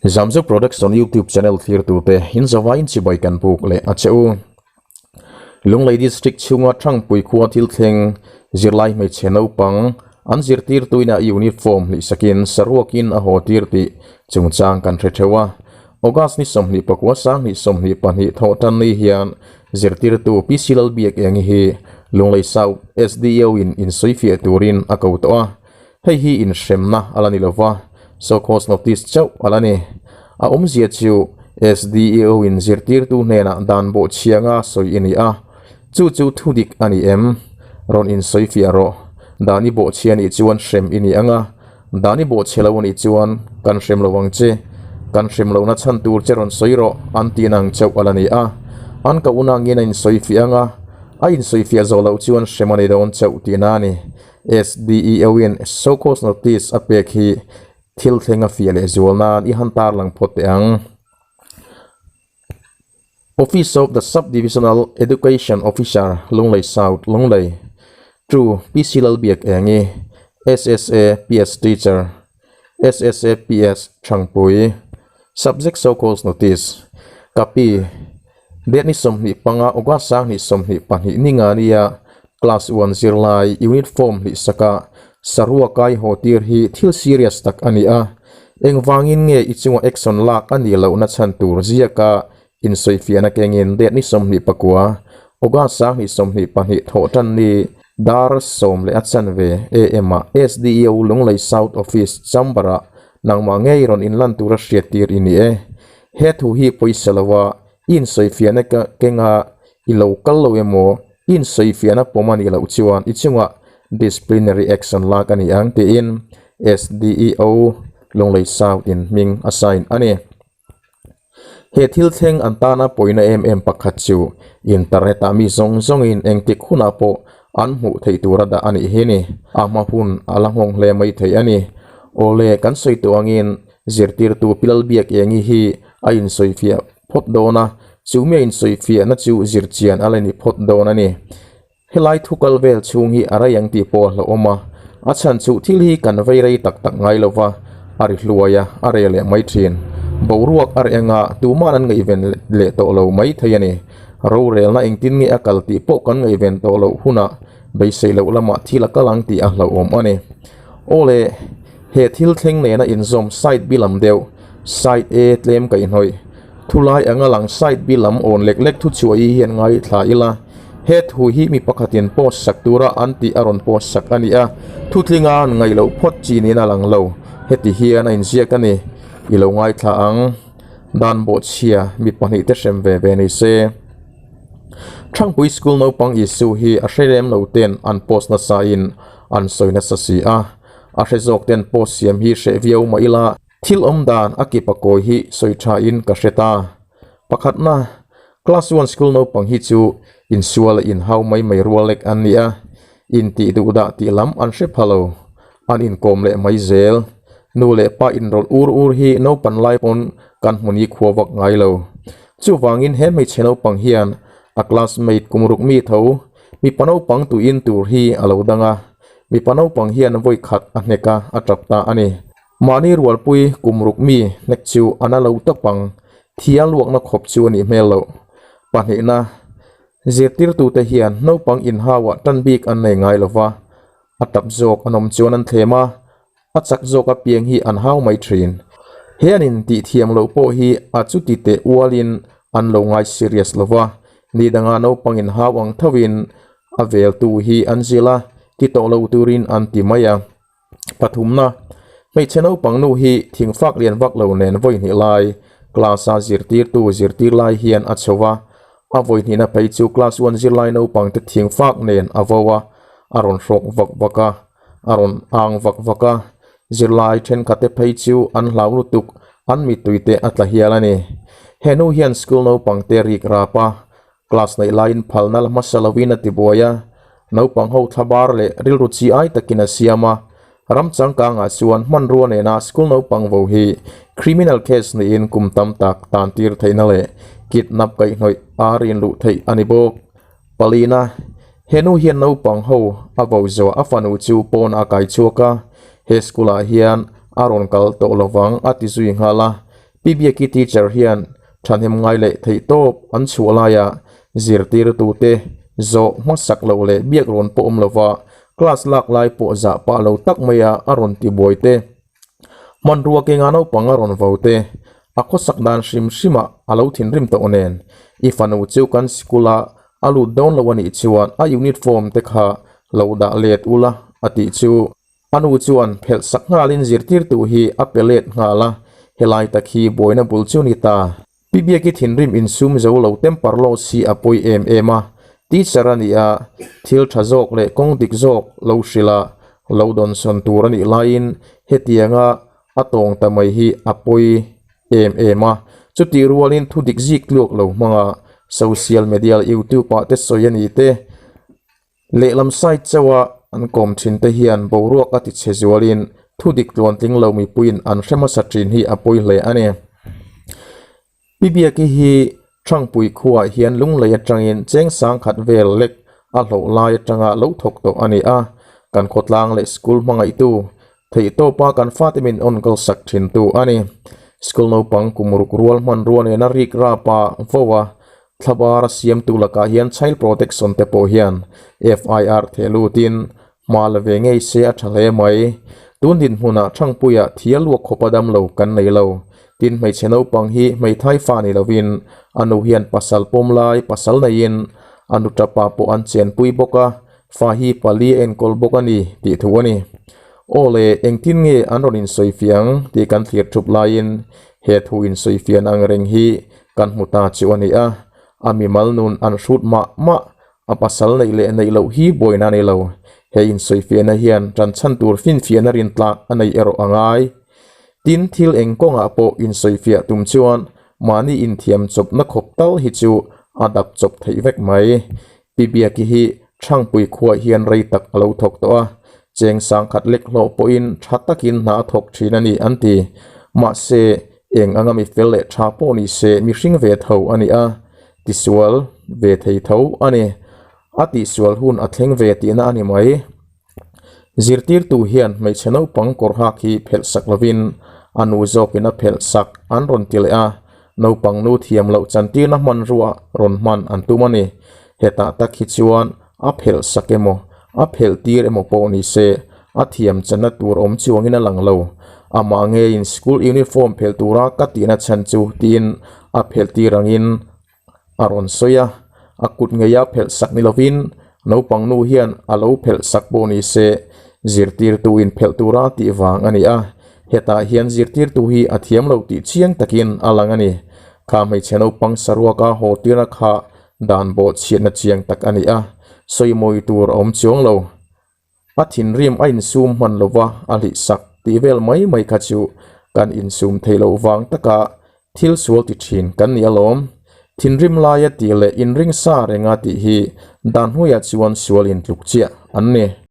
Zamzo Production YouTube channel thlirtute in zavaiin chibai kan buk leh a che u. Lunglei District chhunga Thangpui khua thil thleng zirlai hmeichhe naupang an zirtirtuina uniform hlihsakin saruakin a haw tir tih chungchang kan hre theuh a. August ni 24 2022 thawh tan ni hian zirtirtu PC Lalbiakengi hi Lunglei South SDO in insawifiah turin a ko tawh a. Hei hi inhremna a la ni lo va, so cause notice chauh a la ni. A awmzia chu SDEO in zirtirtu hnenah dan bawhchhianga sawi i ni a, chu chu thudik a ni em? Rawn insawifiah rawh. Dan i bawhchhia nih chuan hrem i ni ang a, dan i bawhchhe lo a nih chuan kan hrem lo ang che. Kan hrem lohna chhan tur che rawn sawi rawh an tih nang chauh a la ni a, an ka unangin a insawifiah ang a, a insawifiah zawh loh chuan hrem a ni dawn chauh tihna a ni. SDEO in show cause notice a pek hi thil thleng a fiah leh zual nan i han tarlang phawt teh ang. Office of the Sub-Divisional Education Officer, Lunglei South, Lunglei, To PC Lalbiak Engi, SSA PS Teacher, SSA PS Thangpui, Subject Show Cause Notice, Ka pi, Date ni 25 August 2022 ni nga nia Class one zirlai unit form hlih saka sarua kai haw tir hi thil serious tak a ni a, engvangin nge i chunga action lak a nih lohna chhan tur ziaka insawifiahna kengin date ni 29 August 2022 thawh tan ni dar 10:15 am ah SDEO Lunglei South Office Chamber ah nangmah ngei rawn inlan tura hriat tir i ni e. He thu hi pawisa loa i insawifiahna kenga i lo kal lo emaw i insawifiahna pawm a nih loh chuan i chungah disciplinary action lak a ni ang tiin SDEO Lunglei South in hming a sign a ni. He thil thleng an tana pawina em em pakhat chu internet ah mi zawng zawngin engtik hunah pawh an hmuh theih tura dah a nih hi ni. A hma hun a la nghawng hle mai thei a ni. Awle kan sawi tawh angin zirtirtu Pi Lalbiakengi hi a insawifiah phawt dawn a, chu mi a insawifiahna chu zirchian a la ni phawt dawn a ni. Helai thu kal vel chhung hi a rei ang tih pawh a hlauhawm a, a chhan chu thil hi kan vei rei tak tak ngai lo va, a ri hluai a, a reh leh mai thin. Boruak a reh anga tuman an ngaihven leh tawh lo mai thei a ni. Rorelna engtin nge a kal tih pawh kan ngaihven tawh loh hunah beisei loh lamah thil a kal ang tih a hlauhawm a ni. Aw le, he thil thleng nena inzawm side B lam deuh, side A tlem kaihhnawih, Thulai anga lang side bi lam awn lek lek thu chhuah hi hian ngaithla ila, he thu hi mi pakhatin post sak tura an tih a rawn post sak a ni a, thutlinga an ngaih loh phawt chi niin a lang lo, heti hian a inziak a ni, i lo ngaithla ang. Dan bawhchhia mi pahnihte hrem ve ve ni se. Thangpui School naupang issue hi a hre lem lo ten an post nasa in an sawi nasa si a, a hre zawk ten post siam hi hreh viau mah ila, Thil awm dan a kip a kawi hi sawi tha in ka hre ta. Pakhatna, Class one school naupang hi chu insual a inhau mai mai rual lek an ni a, intih duh dah tih lam an hre pha lo. An inkawm leh mai zel. Nu leh pa inrawlh ur ur hi naupan lai pawn kan hmu ni khua vak ngai lo. Chuvangin he hmeichhe naupang hian a classmate kum ruk mi tho, mipa naupang tuin tur hi a lo dang a, mipa naupang hian vawi khat a hnek a, a tap ta a ni. Mahni rualpui kum ruk mi hnek chu a na lo tawp ang, thia luakna khawp chu a nih hmel loh. Pahnihna, zirtirtute hian naupang inhauah tan bik an nei ngai lo va, a tap zawk an awm chuan an thlem a, a chak zawk apiang hi an hau mai thin. He an intih thiam loh pawh hi a chuti teh ualin an lo ngai serious lo va, ni danga naupang inhau ang thovin a veltu hi an zilh a, ti tawh lo turin an ti mai a. Pathumna, hmeichhe naupang nu hi thingfak lian vak lo nen vawi hnih lai class a zirtirtu zirtir lai hian a chho a, a vawi hnihna phei chu class one zirlai naupang te thingfak nen a vo a, a rawn hrawk vak vak a, a rawn ang vak vak a, zirlai thenkhat te phei chu an hlau lutuk an mittui te a tla hial a ni. He nu hian school naupang te rik rap a, Class neih laiin phalna la hmasa lovin a ti buai a, naupang ho thlabar leh rilru chi ai takin a siam a. Ram changkangah chuan hmanrua nena school naupang vo hi criminal case niin kum tam tak tan tir theihna leh kidnap kaihhnawih a rin luh theih a ni bawk. Palina, He nu hian naupang ho a vo zawh a fanu chu pawnah a kai chhuak a, he school ah hian a rawn kal tawh lovang a ti zui nghal a. Pi Biaki teacher hian thahnem ngai leh theihtawp an chhuah laia zirtirtute zawh hmasak loh leh biak rawn pawh awm lova class lak lai pawh zah pah lo tak maia a rawn ti buai te, hmanrua kenga naupang a rawn vo te, a khawsak dan hrim hrimah a lo thinrim tawh nen i fanu chu kan sikul a a lut dawn lo a nih chuan a uniform te kha lo dah let ula a tih chu. A nu chuan phelh sak nghalin zirtirtu hi a pe let nghal a, helai tak hi buaina bul chu ni ta. Pi Biaki thinrim insum zo lo temper loss hi a pawi em em a, teacher a ni a, thil tha zawk leh kawng dik zawk lo hrilh a, lo dawnsawn tur a nih laiin hetianga a tawng ta mai hi a pawi em em a, chutih rualin thu dik zik tluak lo hmanga social media leh youtube ah te sawi a ni te, Lehlam side chauha an kawm thin te hian boruak a tichhe zualin thu dik tluantling lo mipuiin an hre hmasa thin hi a pawi hle a ni. Pi Biaki hi Thangpui khuaah hian lunglei atangin cheng sangkhat vel lek a hlauh lai atanga lo thawk tawh a ni a, kan khawtlang leh school hmangaihtu theihtawpa kan fate min on kalsak thintu a ni. School naupang kum ruk rual hmanrua nena rik rapa vo a Thlabar a siamtu lakah hian Child Protection te pawh hian FIR theh lutin hma la ve ngei se a tha hle mai. Tun dinhmunah Thangpuiah thia luak khawp a dam lo kan nei lo. Tin hmeichhe naupang hi hmeithai fa ni lovin a nu hian pasal pawm lai pasal neiin a nu tapa pawh an chenpui bawk a, fa hi pali a enkawl bawk a ni tih thu a ni. Aw le, engtin nge an rawn insawifiah ang tih kan thlir thup laiin he thu insawifiahna ang reng hi Kan hmu ta chu a ni a, a mimal nun an hrut mah mah, a pasal neih leh neih loh hi buaina a ni lo. He insawifiahna hian tan chhan tur finfiahna rintlak a nei erawh a ngai. Tin, thil eng kawngah pawh insawifiah tum chuan mahni inthiam chawpna khawp tal hi chu a dap chawp theih vek mai. Pi Biaki hi Thangpui khuaah hian rei tak a lo thawk tawh a, cheng sangkhat lek hlawh pawhin tha takin hna a thawk thin a ni an ti. Mahse, eng anga mi fel leh tha pawh ni se mihring ve tho a ni a, tisual ve thei tho a ni. A tihsual hun a thleng ve tihna a ni mai. Zirtirtu hian hmeichhe naupang kawr hak hi phelh sak lovin a nu zawkin a phelh sak an rawn ti leh a, naupang nu thiam loh chantirna hmanrua rawn hman an tum a ni. Hetah tak hi chuan a phelh sak emaw, a phelh tir emaw pawh ni se a thiam channa tur awm chuangin a lang lo. Amah ngeiin school uniform phelh tura ka tihna chhan chu tiin a phelh tir angin a rawn sawi a, a kut ngeia phelh sak ni lovin naupang nu hian a lo phelh sak pawh ni se zirtirtu in phelh tura tih vang a ni a, hetah hian zirtirtu hi a thiam lo tih chiang takin a lang a ni. Kha hmeichhe naupang saruaka haw tirna kha dan bawh chhiatna chiang tak a ni a, sawimawi tur a awm chuang lo. A thinrim a insum hman lova a hlih sak tih vel mai mai kha chu kan insum theih loh vang taka thil sual ti thin kan ni alawm. Thinrim laia tih leh inring sa renga tih hi dan hnuaiah chuan sual intluk chiah an ni.